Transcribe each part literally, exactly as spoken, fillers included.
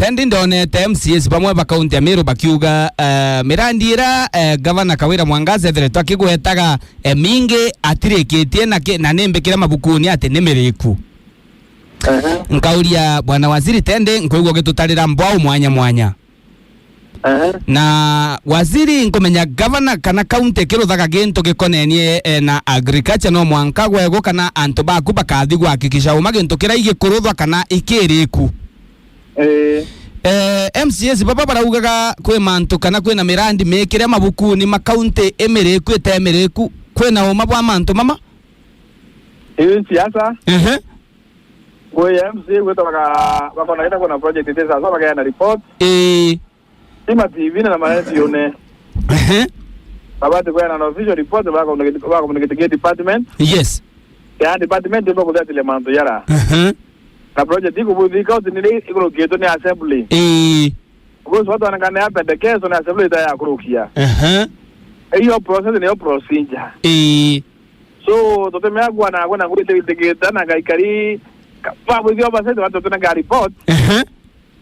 Endi ndonete M C As bamwe ba kaunti ya Meru bakiuga, eh, mirandi ira, eh, Gavana Kawira Mwangaza ethiritwe akigwetaga, eh, mingi atirikitie na ki-, na ni mbikire mabukuni ati ni miriku. Aha. Nkauria Bwana Waziri, tendi nkwigua ugitutarira mbwau mwanya mwanya. Aha. Na waziri, nkumenya gavana kana kaunti ikiruthaga gintu gikonenie, eh, na agriculture, no mwanka gwego kana antu baku bakathi gwakikisha uma gintu kiria igikuruthwa kana ikiriku. Eh. Eh, M C As baba baraugaga kwi mantu kana kwina mirandi mikire mabukuni ma kaunti imiriku itemiriku. Kwina uma bwa mantu mama? Ii siasa. Ehe. Ngui ya M C A gwita baka-, bakona ita kuna project iti sawa, bakaeana report. Ii. Ti ma T V na ma radio ne. Ehe. Babati kweana na official report, baka communicate, baka communicate ki department. Yes. Ya department ibo kuthiatilia mantu yara. Ehe. Na project ikubuthika uti niri ikurukitwe ni assembly. Ii. Because watu wanakana ya pendekezo na assembly ita ya kurukia. Ehe. Iyo process ni yo procedure. Ii. So, tutemea kuona kwina ngui itigitigite na ngai kari ka-, babuithia oversight, bantu tutunenga report. Ehe.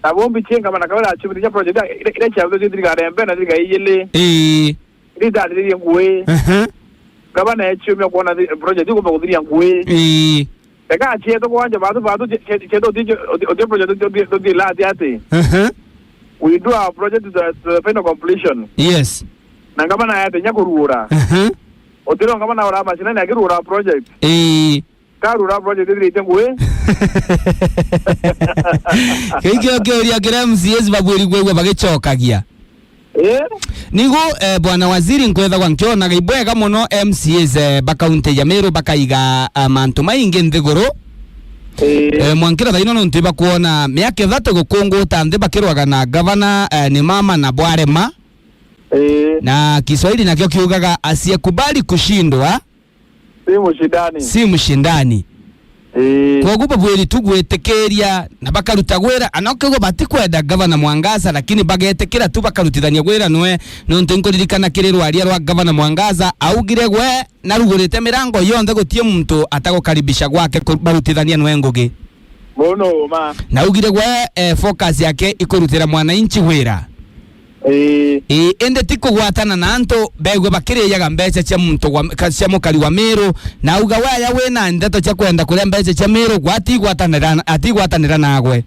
Na bombi chienga mana kawira achumithia project ira, ira, ira chiabuthia thirikari ya mbere na thirikari ijili. Ii. Iri ithariririe ngui. Ehe. Gavana echumia kuona thi-, project ikumba kuthiria ngui. Ii. Eka chietu kwanja batu, batu che-, che-, chietu uti, uti, uti project uti, uti, uti lati ati. Ehe. We do our project to the, to the final completion. Yes. Na ngavana yatenya kuruura. Ehe. Utiro ngavana ura mashinani akiruura project. Ii. Karuura project ithirite ngui. Kikio kiuria kiria M C As babwiri kwigua bagicokagia. Eh? Nigu, eh, Bwana Waziri, nkwethagwa nkionaga ibwega mono M C As, eh, ba kaunti ya Meru bakaiga, ah, mantu maingi nthiguru. Eh. Eh, mwankira thaino nontu ibakwona miaka ithatu gukunguta nthi bakirwaga na gavana, eh, ni mama na bwarema. Eh. Na Kiswahili nakio kiugaga, "Asiyekubali kushindwa si mshindani." Si mshindani. Ii. Kwogu babwiri tu gwitikiria na bakaruta gwira, ana ukigwa batikwenda gavana Mwangaza, lakini bagetikira tu bakarutithania gwira nwe, nontu nkuririkana kiri rwaria rwa gavana Mwangaza, augire gwe narugurite mirango yonthe, gutie muntu atagukaribisha gwake ku-, barutithania nwe ngugi. Mono ma. Na augire gwe, eh, focus yake ikurutira mwananchi wira. Ii. Ii, indi ti kugwatana na antu begwe bakirijaga mbeca cia muntu wa, ka-, cia mukari wa Meru, na auga we aya wina ndeto cia kwenda kuria mbeca cia Meru, gwe atigwatanira, atigwatanira nagwe.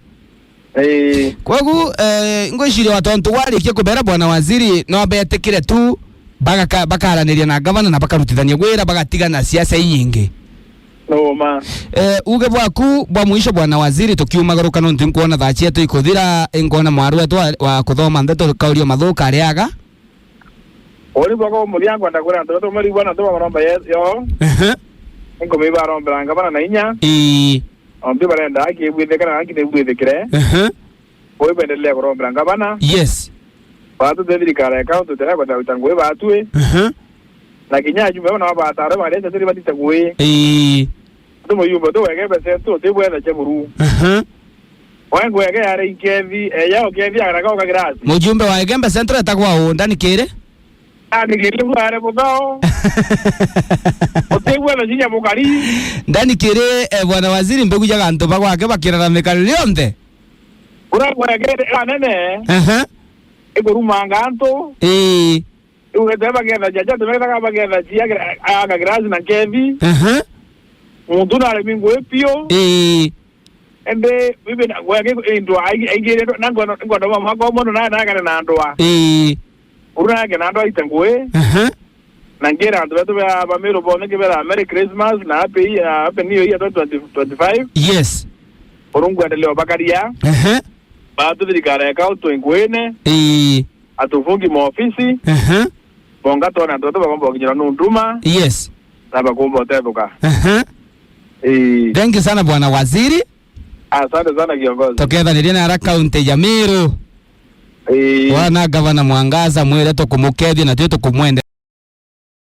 Ii. Kwogu, eh, ngwiciria wa tontu warikia kubera Bwana Waziri, no betikire tu bagaka-, bakaraniria na gavana na bakarutithania gwira, bagatiga na siasa inyingi. Noma. Eh, uge bwaku bwa mwisho, Bwana Waziri, tukiumagaruka nontu nkwona thaa cietu ikuthira, nkwona mwaru wetu wa, wa kuthoma ndeto Kaurio Mathuka ariaga. Uri bwako muthia nkwenda kwira antu betu marigwa na tuba maromba ye-, yo. Ehe. Nkumi barombera ngavana na inya. Ii. Ombi barenda haki ibwithikana, haki nibwithikire. Ehe. Ui bendelea kurombera ngavana. Yes. Batu te thirikari ya kaunti tera kwenda ruta ngui batue. Ehe. Na kinya ajumbe bana babatara barete tiri batite ngui. Ii. Tu muyumbe tu wege bese tu ti bwetha che buru. Ehe. Wengu wege yare inkethi, eya ukethi agara ka ukagira ati. Mujumbe wa Igembe Central etagwa u, Ndani Kiri? Ndani Kiri bware buthao. Uti bwetha chinya bukari. Ndani Kiri, eh, Bwana Waziri, mbegu ja gantu bagwake bakiraramika rionthe. Kura kwegere anene. Aha. Ikurumanga antu. Ii. Ugete bagetha jaja, tumetaga bagetha chia gira-, aga girasi na nkethi. Aha. Muntu naremi ngui pio. Ii. Ende bibi na gwake into aingire na ngono, ngono mama kwa mono na, na kare na ndwa. Ii. Uru nake na ndwa ite ngui. Aha. Na ngira antu betu ba, ba Meru bonthe kibera Merry Christmas na Happy Year, Happy New Year twenty twenty-five. Yes. Murungu endelee obakaria. Ehe. Batu thirikari ya kaunti nguine. Ii. Atufungi maofisi. Ehe. Bonga tona antu betu bagomba gukinyira nu nduma. Yes. Na bagomba utethuka. Ehe. Ii. Thank you sana, Bwana Waziri. Asante sana, kiongozi. Tukethanirie na ara kaunti ya Meru. Ii. Wana Gavana Mwangaza, mwire tukumukethia na twi tukumwende.